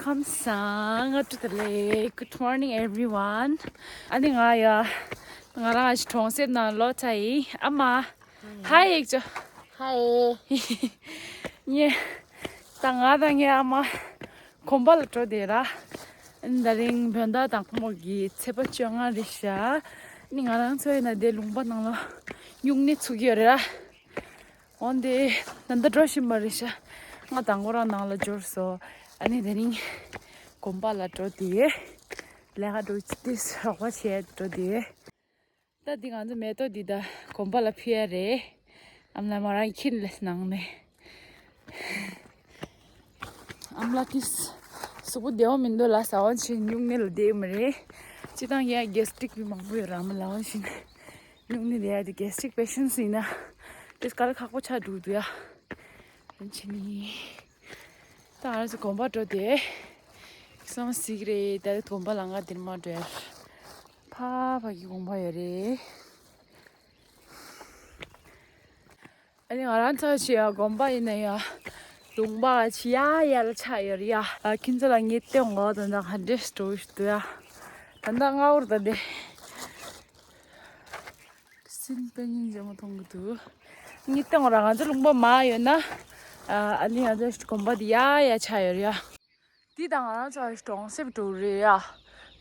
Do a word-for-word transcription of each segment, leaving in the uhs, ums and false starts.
ཁམས་བཟང་། ང་ཏུ་ཏ་ལེ། Good morning everyone. ཨ་ནི་ང་ཡ། ང་རང་ཨ་ཞི་གྲོང་གསེབ་ནང་ལོག་ཚར་ཡིན། ཨ་མ། ཧའེ་ཡེག་ཅོ། ཧའེ། ངས། ད་ང་དང་ངའི་ཨ་མ། གོམ་པ་ལ་འགྲོ་བསྡད་ར། ཨ་ནི་ད་རིང་བོད་ཟླ་དང་པོ་གི་ཚེས་པ་བཅོ་ལྔ་རེད་ཤག་ཨ་ནི་ང་རང་ཚོ་ཡིན་ན་དེ་ལུང་པ་ནང་ལ་སྨྱུང་གནས་ཚུགས་ཀྱི་ཡོད་རེད་ར། འོན་ཏེ། ད་ལྟ་འགྲོ་བཞིན་པ་རེད་ཤག་ང་དང་པོ་རང་ནང་ལ་འབྱོར་སོང་། ཨ་ནི་དེ་རིང་། དགོན་པ་ལ་འགྲོ་དེ། ལས་ཀ་འགྲོ་ཅི་ཏིས་རོགས་པ་བྱས་འགྲོ་དེ། ད་འདི་ང་ཚོ་མེ་ཏོག་འདི་ད་དགོན་པ་ལ་ཕུལ་ཡ་རེད། ཨམ་ལ་མ་རང་ཁྱིམ་ལས་ནང་ནས། ཨམ་ལ་ཏིས། གཟུགས་པོ་བདེ་བོ་མི་འདུག་ལ་ཟ་བ་ཆེ་སྨྱུང་གནས་ལ་བསྡད་ཡོད་མ་རེད། སྤྱི་བཏང་ཡ་གེ་སི་ཊིག་མི་མང་པོ་ཡོད་ར་མ་ལ་བ་ཆེ་ནས། སྨྱུང་གནས་དེ་ཡ་དེ་གེ་སི་ཊིག་པེ་ཤེན་སི་ཡིན་ན། དེ་དཀའ་ལས་ཁག་པོ་ཆགས་འགྲོ་གི་འདུག་ཡ། རིན་ཆེན་ནི། ད་ང་རང་ཚོ་དགོན་པ་འགྲོ་དེ། ཁྱེད་ཚང་མ་གཟིགས་རེད། ད་དགོན་པ་ལ་ང་འདིར་མ་འགྲོ་ཡ། ཕ་ཕ་གི་དགོན་པ་ཡོད་རེད། ཨ་ནི་ང་རང་ཚོ་ཆེ་ཡ་དགོན་པ་ཡིན་ན་ཡ། ལུང་པ་ཆེ་ཡ་ཡ་ལ་ཆགས་ཡོད་རེད་ཡ། ཨ་ཁྱིམ་ཚང་ལ་ངེས་ཏེ་འོང་ད་ད་ཧན་ཌེ་སི་ཊོ་ཡོད་ཡ། ད་ད་ང་འུར་ད་དེ། སིན་པེ་ཉིན་ཇེ་མོ་མཐོང་གི་འདུག་ངེས་ཏེ་འོང་ར་ང་ཚོ་ལུང་པ་མ་ཡོད་ན། ཨ་ནི་ང་ཚོ་དགོན་པ་དེ་ཡ་ཡ་ཆགས་ཡོད་རེད་ཡ། འདི་དང་ང་རང་ཚོ་གྲོང་གསེབ་འགྲོ་རེད་ཡ།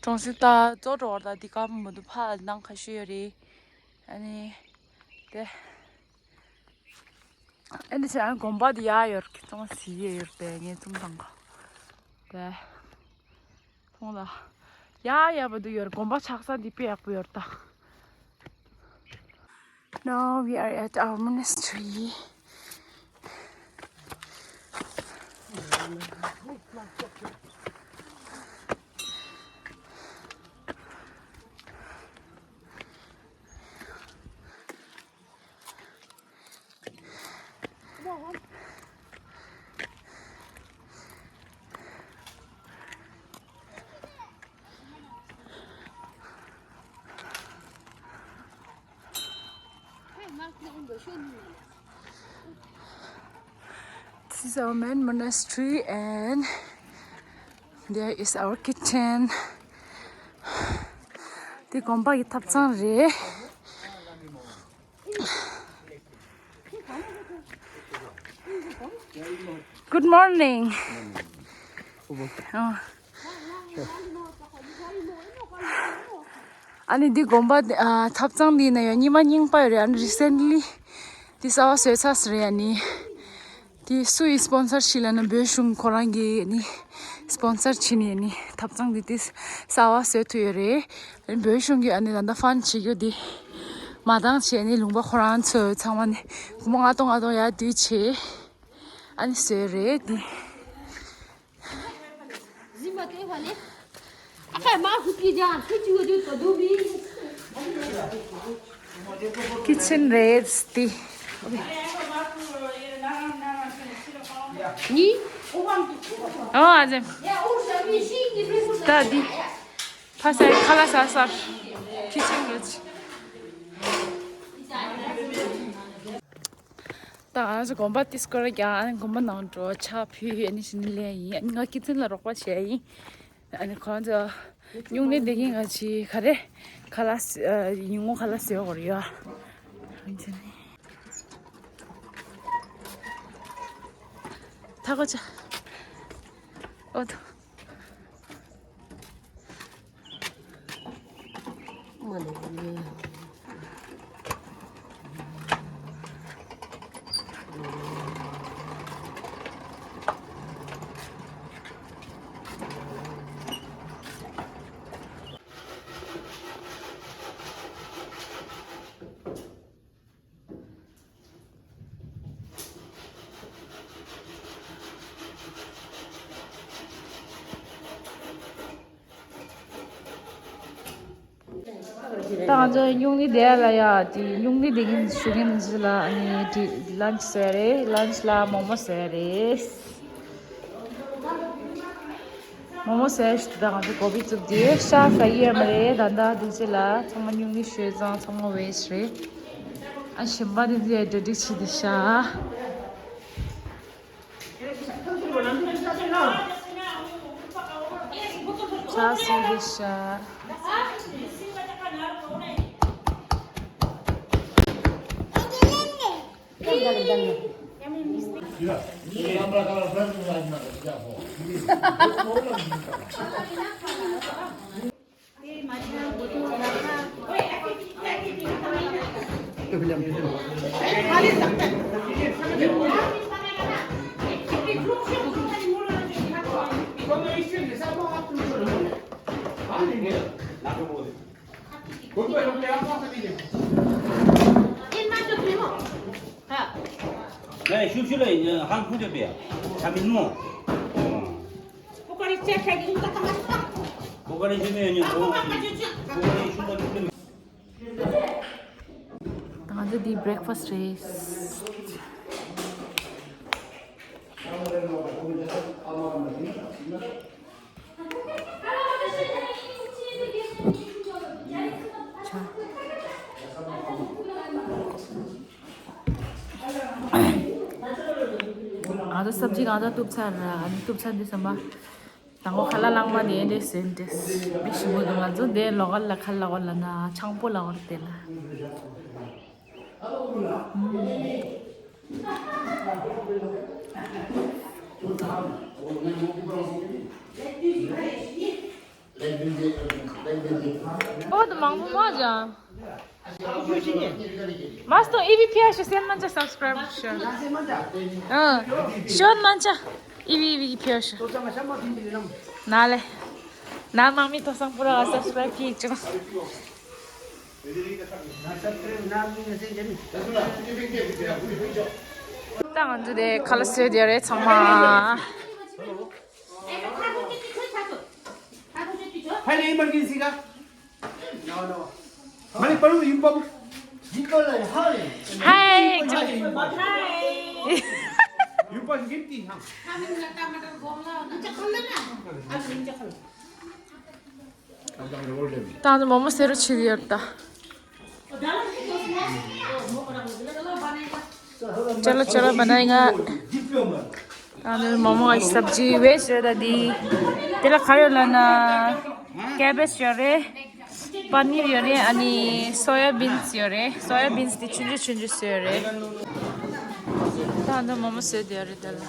གྲོང་གསེབ་ད་ཙོ་འགྲོ་བར་ད་འདི་ག་མ་འདུག་ཕ་ནང་ཁ་ཤས་ཡོད་རེད། ཨ་ནི། དེ། ཨ་ནི་ཆ་དགོན་པ་དེ་ཡ་ཡོད་ཀི་ཙོང་སི་ཡེ་ཡོད་པས་ངས་ཙུམ་དང་ག་དེ། མཐོང་ལ། ཡ་ཡ་བ་དུ་ཡོད་དགོན་པ་ཆགས་ས་འདི་དཔེ་ཡག་པོ་ཡོད་ད། Now we are at our monastery. This is our main monastery and there is our kitchen. འདི་དགོན་པ་གི་ཐབ་ཚང་རེད། Good morning. ཨ་ནི་འདི་དགོན་པ་ཨ་ཐབ་ཚང་འདི་ན་ཡང་ཉི་མ་རྙིང་པ་ཡོད་རེད། ཨ་ནི་རི་སེན་ལི་འདི་གསར་པ་བཟོས་ཚར་རེད། ཨ་ནི། དེ་སུ་ཡིས་སྤོན་སར་བྱས་ལབ་ན་བོད་གཞུང་ཁོ་རང་གིས་ནི་སྤོན་སར་བྱས་ནས་ནི་ཐབ་ཚང་འདི་དེ་གསར་པ་བཟོས་ཐུབ་ཡོད་རེད། ཨ་ནི་བོད་གཞུང་གིས་ཨ་ནི་ད་ལྟ་ཕན་བྱེད་རྒྱུ་དེ་མ་འདང་བྱས་ནི་ལུང་པ་ཁོ་རང་ཚོ་ཚང་མ་ནི་སྒོར་མོ་ལྔ་སྟོང་ལྔ་སྟོང་ཡར་བསྡུས་བྱས་ཨ་ནི་བཟོས་རེད་དེ། ཁི་ཆེན་རེད་དེ། ནི། ཨོ་ཨ་ཙེ། ད་འདི། ཕ་སའི་ཁ་ལག་ཟ་སར། ཁི་ཆེན་རེད། ད་ང་ཚོ་དགོན་པ་ཏིས་སྐོར་རྒྱག་ཨ་ནི་དགོན་པ་ནང་འགྲོ་ཕྱག་ཕུལ་ཨ་ནི་ཕྱི་ནས་ལེན་ཡིན། ཨ་ནི་ང་ཁི་ཆེན་ལ་རོགས་པ་བྱས་ཡིན། ཨ་ནི་ཁོང་ཚོ་སྨྱུང་གནས་བསྡད་མཁན་ང་ཚོའི་ག་རེ་ཁ་ལག་ཉིན་མོ་ཁ་ལག་ཟོས་དགོས་རེད་ཡ། ཐ་གོ་ཆ། ཨོ་ཐོ། ད་ང་ཚོ་སྨྱུང་གནས་བསྡད་ལ་ཡ་དེ་སྨྱུང་གནས་བསྡད་མཁན་བཞུགས་མཁན་ཚོ་ལ་ཨ་ནི་དེ་ལན་ཆི་ཟོས་རེད། ལན་ཆི་ལ་མོག་མོག་ཟོས་རེད། མོག་མོག་ཟོས་ཞིག་ད་ང་ཚོ་གོ་བི་བཙུགས་དེ་ཤ་ཟ་ཡི་ཡོད་མ་རེད། ད་ད་དུས་ཚོད་ལ་ཚང་མ་སྨྱུང་གནས་ཞོལ་ཚང་ཚང་མ་ཝེ་སི་རེད། ཨ་ཞིམ་པ་དེ་ཚོ་ཡ་འདྲ་འདྲ་ཆི་དེ་ཤ། ལགས་སོ་རེད་ཤག་ལས་ཤུགས་ཤུགས་ལ་ཧང་ཁུ་དེ་པེ་ཆ་མི་ནོ། ཕོ་ཁ་རི་ཆེ་ཁ་གི་ད་ད་མ་ཕོ་ཁ་རི་ཤུ་མེ་ཉོ་ཕོ་ཁ་རི་ཤུ་མེ་ཉོ། ད་ང་ཚོ་འདི་བྷི་རེག་ཕ་སི་རེད། ང་ཚོ་སབ་ཇི་གང་ཚང་གཏུབ་ཚར། ཨ་ནི་གཏུབ་ཚར་དུས་ཙམ་པ། དང་པོ་ཁ་ལག་ལངས་མ་དེ་འདྲས་ཟིན་ཏེ། མི་ཞིམ་པོ་འདུག་ང་ཚོ་དེ་ལོ་ག་ལ་ཁ་ལག་གོ་ལ་ན་ཆང་པོ་ལ་བར་དེ་ལ། ཨོ་དུ་མང་པོ་མ་ཅང་། མ་སྟོང་ཨི་བི་ཕི་ཨ་ཤོ་སེན་མ་ཅ་སབ་སི་ཀ་རབ་ཤོ། ཨ་ཤོ་མ་ཅ་ཨི་བི་ཨི་བི་ཕི་ཨ་ཤོ། ན་ལེ། ན་མང་མི་ཐོ་སང་པུ་ར་སབ་སི་ཀ་རབ་ཁྱི་ཅང་། ད་ང་ཚོ་དེ་ཁ་ལག་བཟོས་དེ་རེད་ཚང་མ། Hi, emergency ka? No, no. Mani paru yumpa. Yumpa la, hi. Hi. Hi, yumpa. Yumpa gimti, ha. ད་ང་ཚོ་མོ་མོ་སེ་རུ་ཆུ་ཡོད་ད། चलो चलो बनाएगा। ད་ནི་མོ་མོ་གི་སབ་ཇི་བེཇ་ཡོད་ད་འདི། དེ་ལ་ག་ཡོད་ལབ་ན། ཀེ་བེཇ་ཡོད་རེད། པ་ནིར་ཡོད་རེད། ཨ་ནི་སོ་ཡ་བིན་སི་ཡོད་རེད། སོ་ཡ་བིན་སི་དེ་ཆུང་ཆུང་ཆུང་ཆུང་བཟོས་ཡོད་རེད། ད་ནི་མོ་མོ་བཟོས་དེ་ཡོད་རེད་དེ་ལ།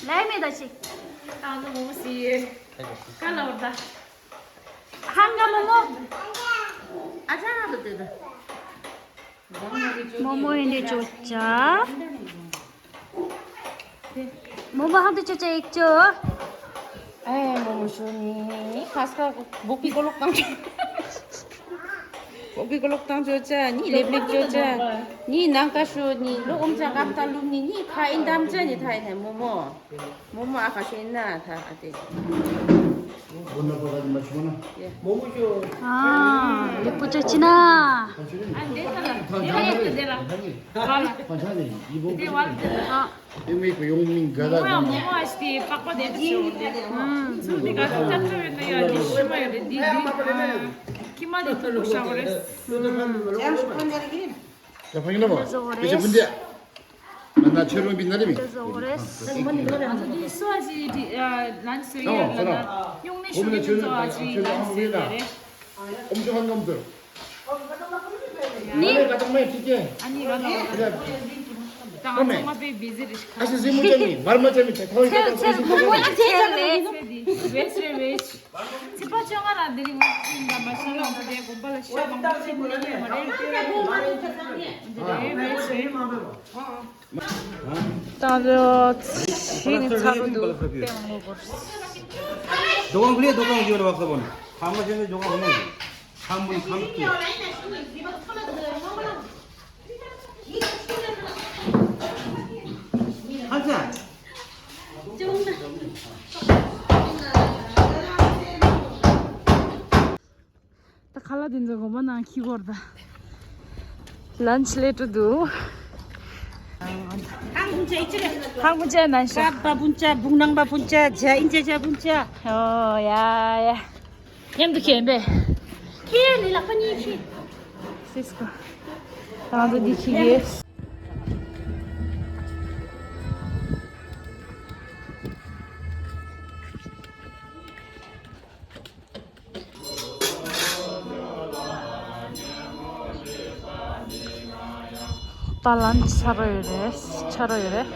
ལས་མེད་ད་ཅི། ད་ནི་མོ་མོ་སི། ཀ་ལ་བར་ད། ཧང་ག་མོ་མོ། ཨ་ཅག་ན་དུ་དེ་དུ། མོ་མོ་ཡིན་དེ་ཅོ་ཅ། མོ་མོ་ཧང་དུ་ཅོ་ཅ་ཡིག་ཅོ། ཨེ་མོ་མོ་ཤོ་ནི་ཁ་སྐ་བོ་ཀི་གོ་ལོག་བཏང་ཅོ། བོ་ཀི་གོ་ལོག་བཏང་ཅོ་ཅ་ནི་ལེབ་ལེབ་ཅོ་ཅ། ནི་ནང་ཀ་ཤོ་ནི་ལོ་ཨོམ་ཅ་ཀ་བཏང་ལུག་ནི་ནི་ཁ་ཨིན་དམ་ཅ་ནི་ཐ་ཨིན་ཧེ་མོ་མོ། མོ་མོ་ཨ་ཁ་ཤེ་ན་ཐ་ཨ་ཏེ། མོ་མོ་ཤོ། ཨ་ལེ་པོ་ཅོ་ཅི་ན། ཨ་འདེ་ཐ་ལ། འདེ་ལ་ཡོད་དེ་འདེ་ལ། བ་ལ། འདེ་བ་ལ་འདེ་ལ། ཨ། ཨེ་མེ་ཀོ་ཡོང་མིན་ག་ལ། མོ་མོ་ཨ་ཤི་ཏི་པག་པ་དེ་ཤོ་འདེ། ཚུར་འདི་ག་ཚོད་ཚ་ཚ་ཡོད་ན་ཡོད་འདི་ཤི་མ་ཡོད་རེད་འདི་འདི། ཁྱི་མ་དེ་ཐུག་ཤ་བ་རེད། ཡ་ཕ་གི་ལ་མ། བི་ཅི་ཕུན་ཏེ། ང་ན་ཆེ་རོང་བི་ན་རེ་མི། ང་ཚོ་འདི་སུ་ཨ་ཅི་ལན་སུ་ཡ་ལ་ན་ཡོང་ནི་ཤུ་གི་ཚོ་ཨ་ཅི་ལན་སུ་ཡ་རེད། ཨོམ་ཆོ་ཁང་ངམ་ཚོ། ནི་ང་ལ་ཀ་ཏང་མ་ཡ་ཅི་ཅེ། ཨ་ནི་ར་ན་ད་ང་ཚོ་མ་པའི་བི་ཟི་རེད། ཨ་ཤི་ཟི་མུ་ཅ་ནི་བར་མ་ཅ་མི་ཅ་ཁ་བའི་ཀ་ཏང་ཁ་ཟི་མུ་ཅ་ནི། ཚེ་ལས་ཚེ་འདི་བེས་རེ་བེས། ཚེས་པ་བཅོ་ལྔ་ལ་འདི་རིང་ང་ཚོ་ཡིན་ད་མ་ཤ་ལ་འདི་དགོན་པ་ལ་ཤ་མང་པོ་ཕྱིན་ནི་མ་རེད། འདི་རེད་བེས་རེད། ད་ལོ་ཚིག་ཚ་རུ་འདུག་ཏེ་མང་པོ་གོར། དོ་ཀང་ལེ་དོ་ཀང་ཡོད་བ་ཁ་བོན། ཁ་མ་ཅན་དོ་ཀང་ཧོ་མ་ཡོད། ཁམ་བུ་ཁམ་ཏུ། ཧ་ཅང་། ད་ཁ་ལག་དེ་ཚོ་གོ་མ་ནང་ཁྱི་གོར་ད། ལན་ཆི་ལེ་ཏུ་འདུག་ཧང་པུན་ཅ་ཨི་ཅི་རེད། ཧང་པུན་ཅ་ནང་ཤ། ཀ་པ་པུན་ཅ་བུང་ནང་པ་པུན་ཅ་ཇ་ཨིན་ཅ་ཇ་པུན་ཅ། ཨོ་ཡ་ཡ། མཉམ་དུ་ཁྱེར་པས། ཁྱེད་ལས་ལག་པ་གཉིས་ཁྱེད། སིས་ཀ། ད་ང་ཚོ་འདི་ཁྱེད་ཀྱིས། ད་ལན་ཆ་རོ་ཡོད་རེད། ཆ་རོ་ཡོད་རེད།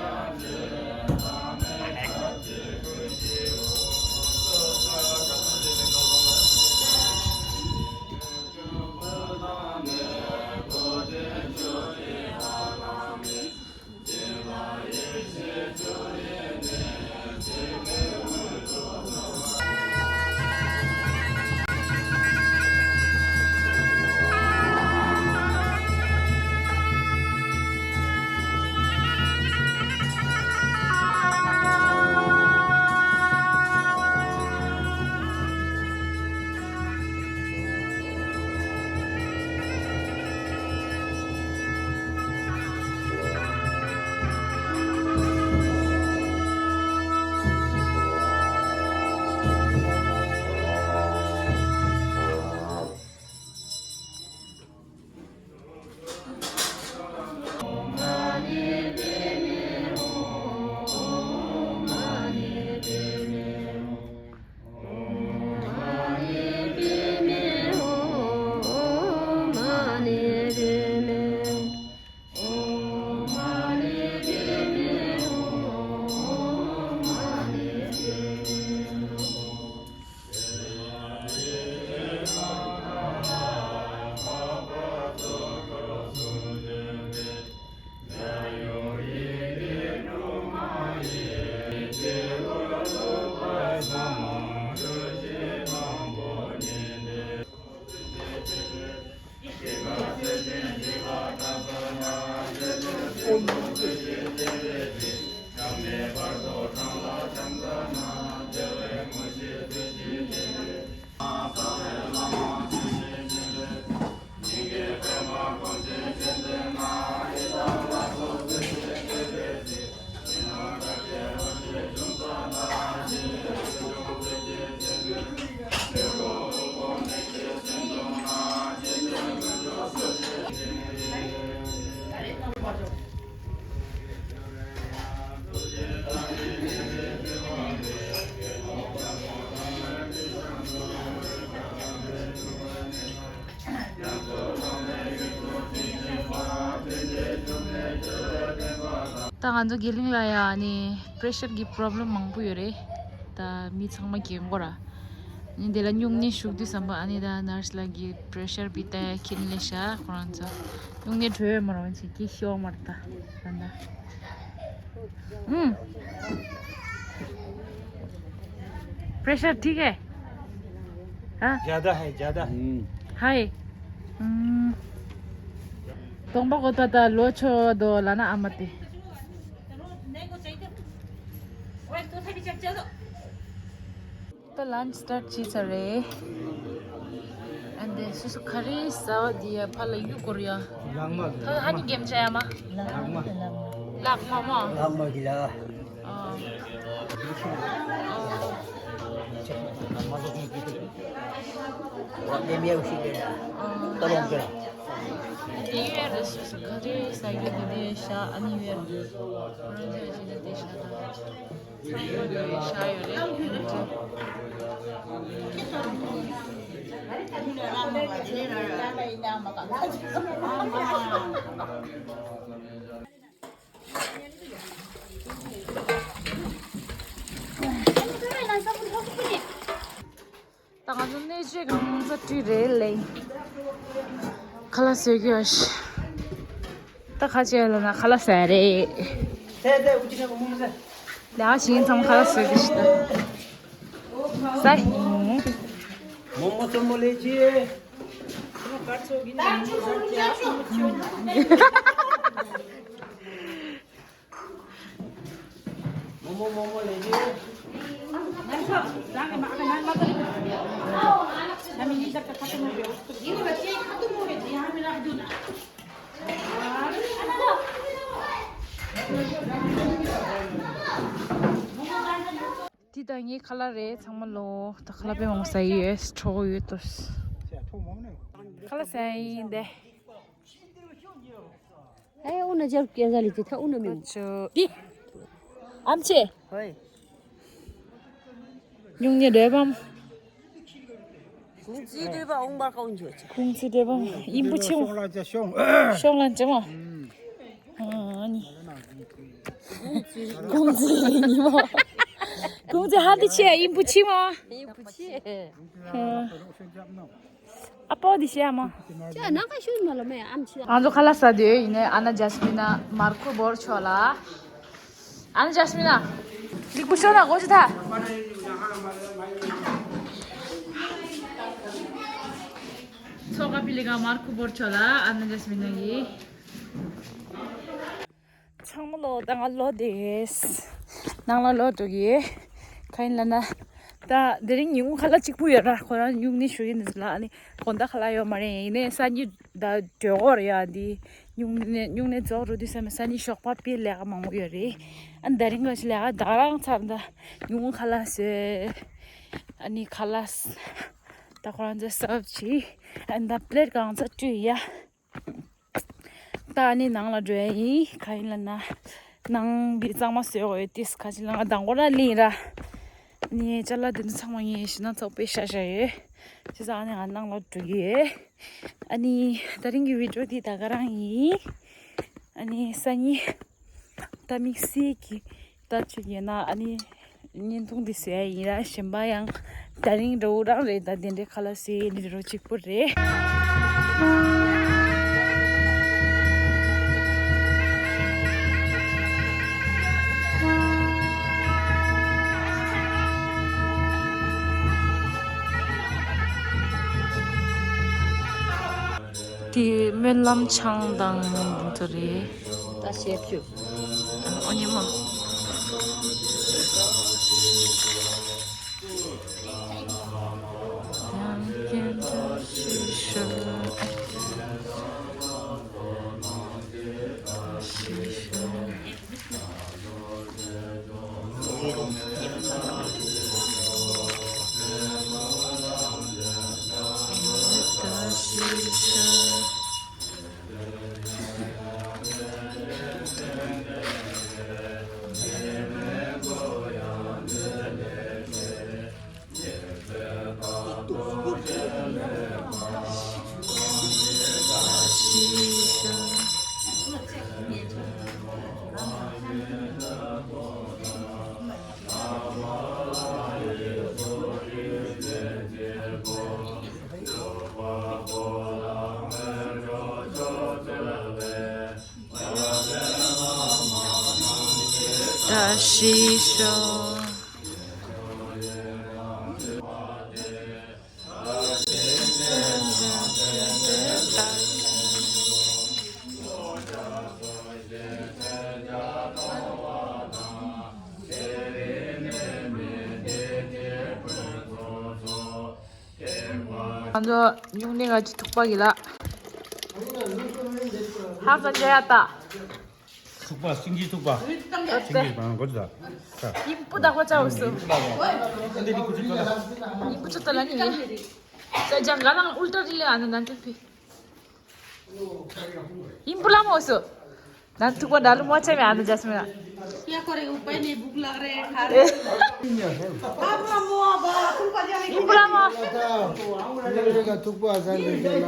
ད་ང་ཚོ་དགེ་ལིང་ལ་ཡ་ཨ་ནི་པྲེ་ཤར་གྱི་པྲོབ་ལེམ་མང་པོ་ཡོད་རེད། ད་མི་ཚང་མ་རྒན་གོག་ར། ཨ་ནི་དེ་ལ་སྨྱུང་གནས་ཞུགས་དུས་ཙམ་པ་ཨ་ནི་ད་ནར་སི་ལགས་ཀྱིས་པྲེ་ཤར་བི་ཏ་ཁྱེར་ནས་ཤ་ཁོ་རང་ཚོ་སྨྱུང་གནས་བྲོས་ཡོད་མ་རུང་ཆེ་ཀི་ཤོ་མར་ད་ད་ད། ཨུམ། प्रेशर ठीक है? हाँ? ज्यादा है, ज्यादा है। हाय। हम्म। तुम को तो लो छो दो लाना आमते। ད་ལན་སི་ཊར་བྱས་ཚར་རེད། ཨ་འདི་སོ་སོ་ག་རེ་ཟ་བ་འདི་ཡ་ཕ་ལ་ཡུ་གོ་རེ་ཡ། ལག་མ། ད་ཧ་ནི་གེམ་ཆ་ཡ་མ། ལག་མ། ལག་མ་མ། ལག་མ་གི་ལ། ཨ། ལག་མ་ལོག་མི་གི། ལག་མ་ཡག་ཤི་ལེ་ལ། ཨ། ད་ལོག་གི། འདི་ཡུ་ཡ་རེ་སོ་སོ་ག་རེ་ཟ་རྒྱུ་འདི་འདི་ཤ་ཨ་ནི་ཡུ་ཡ་རེ། ཁོ་རང་ཚོ་ཡ་ཤི་འདི་འདི་ཤ་ད། ད་ང་ཚོ་གནས་མཇལ་གང་ཚ་བཀྲུས་རེད་ལེ། ཁ་ལག་བཟོས་ཀྱི་ཡོད་ཤི། ད་ཁ་ཆེ་ལ་ན་ཁ་ལག་ཟ་རེད། ལ་ཞིང་ཚང་ཁ་ལག་བཟོས་ཀྱི་ཤི་ད། ཟ། མོ་མོ་ཙོ་མོ་ལེ་ཅི། དེ་ད་ངའི་ཁ་ལག་རེད། ཚང་མ་ལོ་ད་ཁ་ལག་དཔེ་མང་ཟ་ཡི་ཡོད། གྲོགས་ཡོད་དོ། ཁ་ལག་ཟ་ཡིན་དེ། ཨེ་འུ་ན་ཇར་ཀེ་ཟ་ལི་ཅི་ཐ་འུ་ན་མི། ཨ་ཅོ། འདི། ཨམ་ཆི། ཧོས། ཉུང་ཉེ་འདྲེ་བམ། ཁུང་ཙི་འདྲེ་བ་འོང་བར་ཀའུ་འཇོ་ཅི། ཁུང་ཙི་འདྲེ་བམ་ཡིན་པོ་ཆེ་མོ། ཤོང་ལ་ཅི་ཤོང་། ཤོང་ལ་ཅི་མོ། ཨ་ནི། ཁུང་ཙི་རི་ཉི་མོ། ཁུང་ཙི་ཧ་དི་ཆེ་ཡིན་པོ་ཆེ་མོ། ཡིན་པོ་ཆེ། ཨ་པོ་འདི་ཤེས་མོ། ཅི་ནང་ཁ་ཤུལ་མ་ལ་མེ་ཨམ་ཆི། ང་ཚོ་ཁ་ལག་ཟ་དུས་ཡིན་ནའི་ཨ་ན་ཇ་སི་མི་ན་མར་ཁུ་བོར་ཆོག་ལ། ཨ་ན་ཇ་སི་མི་ན། ལིག་པུ་ཤོ་ན་གོ་ཅི་ཐ། ཚོ་ཀ་པི་ལི་ག་མར་ཁུ་བོར་ཆོག་ལ་ཨ་ན་ཇ་སི་མི་ན་གི། ཚང་མ་ལོ་ད་ང་ལོ་དེས། ནང་ལ་ལོ་འགྲོ་གི། ག་ཡིན་ལ་ན། ད་དེ་རིང་ཉིན་གུང་ཁ་ལག་གཅིག་པུ་ཡོད་ར་ཁོ་རང་སྨྱུང་གནས་ཞུ་གི་འདུག་ལ་ཨ་ནི་དགོང་དག་ཁ་ལག་ཡོད་མ་རེད། ཡིན་ནའི་སང་ཉིན་ད་གྲོད་ཁོག་རེད་ཡ་འདི། སྨྱུང་གནས་སྨྱུང་གནས་རྫོགས་འགྲོ་དུས་ཙམ་པ་སང་ཉིན་ཞོགས་པ་དཔེ་ལས་ཀ་མང་པོ་ཡོད་རེད། ཨ་ནི་ད་རིང་ག་ཞིག་ལས་ཀ་ད་རང་ཚར་ད་ཉིན་གུང་ཁ་ལག་བཟོས། ཨ་ནི་ཁ་ལག་ད་ཁོ་རང་ཚོ་སབ་ཅི། ཨ་ནི་ད་པི་ལེ་ཊི་གང་ཚ་བཀྲུས་ཡ། ད་ནི་ནང་ལ་འགྲོ་ཡ་ཡིན། ག་ཡིན་ལ་ན། ནང་གི་གཙང་མ་བཟོས་འོ་ཡོད་ཏིས་ཁ་ཅིག་ལ་ང་དང་པོ་ར་ལིན་ར། ནི་ཅ་ལག་འདི་ཚོ་ཚང་མ་ངས་ཤི་ན་ཚོགས་པའི་ཤ་ཤ་ཡོད། བྱས་ཙང་ཨ་ནི་ང་ནང་ལ་འགྲོ་གི་ཡོད། ཨ་ནི་ད་རིང་གི་བི་ཌིའོ་འདི་ད་ག་རང་ཡིན། ཨ་ནི་སང་ཉིན་ད་དམིགས་བསལ་གྱི་ད་ཆུ་ཡིན་ན་ཨ་ནི། བརྙན་ཐུང་འདི་བཟོས་ཡ་ཡིན་ར་གཞན་པ་ཡང་དེ་རིང་འདྲ་བོ་རང་རེད། ད་དེ་འདྲའི་ཁ་ལག་བཟོས་ཡིན་འདྲ་བོ་གཅིག་པུ་རེད། དེ་སྨོན་ལམ་ཆང་དང་འདི་ཚོ་རེད། ད་ཤེས་བཅུག་ཨོ་ཉི་མ། ང་ཚོ་སྨྱུང་གནས་ང་ཅི་ཐུག་པ་གི་ལ། ཧ་ས་འཇལ་ཡ་ད། ཐུག་པ་སིང་གི་ཐུག་པ། སིང་གི་པང་གོ་ད། ཡིན་པུ་དག་པ་ཅའོ་སུ། འདི་ནི་ཀུ་ཅི་ཀ་ལ། ཡིན་པུ་ཅོ་ཏ་ལ་ནི། ས་ཇང་ག་ནང་ཨུལ་ཏ་རི་ལེ་ཨ་ན་ནན་ཏན་ཕི། ཡིན་པུ་ལ་མོ་སུ། ནན་ཐུག་པ་ད་ལུ་མོ་ཆེ་མེ་ཨ་ན་ཇ་སི་མི་ན། ཡ་ཁོ་རེ་ཨུ་པའི་ནི་བུག་ལག་རེ་ཁ་རེ། ཨ་མ་མོ་ཨ་བ་ཐུག་པ་ཇ་ནི། ཡིན་པུ་ལ་མོ། ཐུག་པ་ཟ་འདི་ཇ་ལ།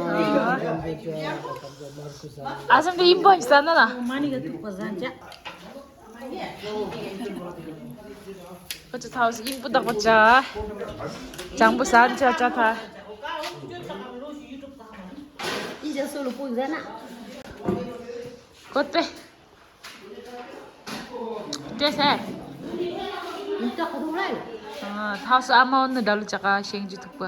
ཨ་སམ་དེ་ཡིན་པོ་ཟ་ན་ལ། མ་ནི་ག་ཐུག་པ་ཟ་འཇ། ཁོ་ཚོ་ཐའོ་སི་ཨིན་པུ་བདག་པོ་ཅ། ཅང་པོ་ཟ་ཅ་ཅ་ཐ། ཨི་ཇ་སོ་ལོ་པོ་ཟ་ན། ཁོ་ཏེ། ཏེ་སེ། ཨ་ཐའོ་སི་ཨ་མ་འོ་ནི་འདྲ་ལུ་ཅ་ཀ་ཤེང་ཅི་ཐུག་པ།